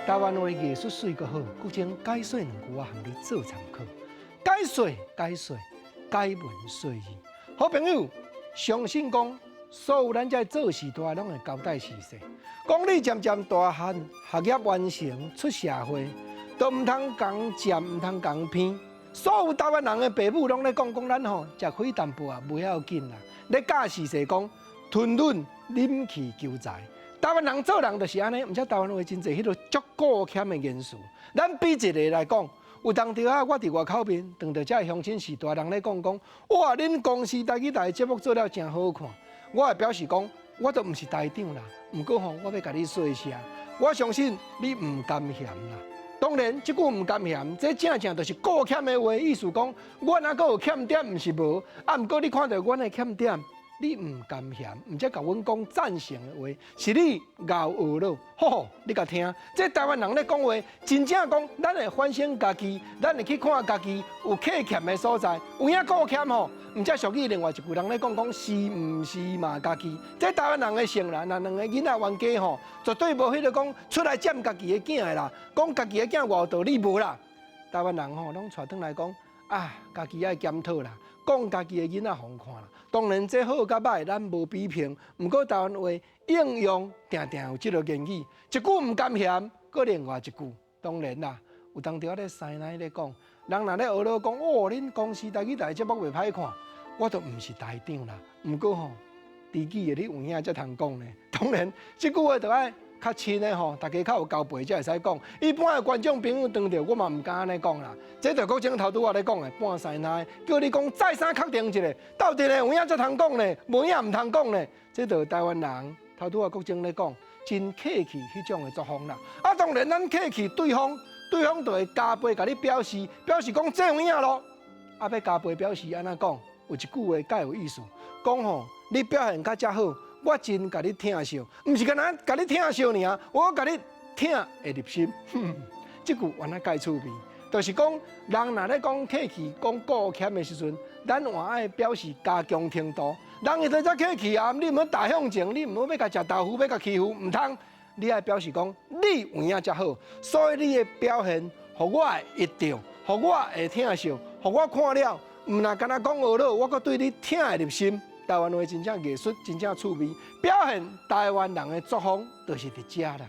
台灣話藝術媠閣好，國政解說兩句我予你做參考。解說解說解文說字，好朋友，相信講所有咱這做序大攏會交代視細。講你漸漸大漢，學業完成，出社會，都毋通共佔，毋通共騙。所有台灣人的爸母攏咧講講咱吼，食虧淡薄啊，袂要緊啦。咧教序細講吞忍忍氣求財。台灣人做人就是按呢，毋知台灣話真濟彼落足顧儉的元素。咱比一个來講，有當時啊，我佇外口面碰著這鄉親序大人咧講講，哇，恁公視台語台節目做了誠好看。我會表示講，我都毋是台長啦，毋過吼，我欲共你說聲，我相信你毋甘嫌啦。當然，這句毋甘嫌，這正正就是顧儉的話，意思講，我若閣有欠點，毋是無，啊，毋過你看著阮的欠點，你毋甘嫌，毋才共阮講贊成的話，是你𠢕學咯。吼吼，你共聽，這台灣人咧講話，真正講，咱會反省家己，咱會去看家己有缺欠的所在，有影顧儉吼。毋才俗語另外一句人咧講講，是毋是嘛家己？這台灣人的性啦，若兩个囡仔冤家吼，絕對無彼个講出來佔家己的囝的啦，講家己的囝偌有道理無啦。台灣人吼，攏帶轉來講啊，家己愛檢討啦，講家己的囡仔予看啦。當然，這好佮歹，咱無比評。毋過台灣話應用定定有這个言語，一句毋甘嫌，閣另外一句。當然啦，有當時我咧師奶咧講，人若咧學咧講，哦，恁公視台語台節目袂歹看，我都毋是台長啦。毋過吼，知己的你有影才通講呢。當然，這句話就愛較親的吼，大家較有交陪才會使講。一般的觀眾朋友當著，我嘛毋敢按呢講啦。這就國政頭拄仔咧講的，半師奶叫你講再三確定一下，鬥陣的有影才通講呢，無影毋通講呢。這就台灣人頭拄仔國政咧講，真客氣彼種的作風啦。啊，當然咱客氣對方，對方就會加倍共你表示，表示講這有影咯。啊，欲加倍表示按怎講？有一句話較有意思，講吼，你表現較遮好，我真共你疼惜，毋是干焦共你疼惜爾，我共你疼會入心。這句原來蓋趣味，就是講人若咧講客氣、講顧儉的時陣，咱嘛愛表示加強程度。人伊都遮客氣啊，你毋好踏向前，你毋好欲共食豆腐，欲共欺負，毋通。你愛表示講你有影遮好，所以你的表現，予我會一著，予我會疼惜，予我看了，毋若干焦講呵咾，我閣對你疼會入心。台灣話真正藝術，真正趣味，表現台灣人的作風，就是佇遮啦。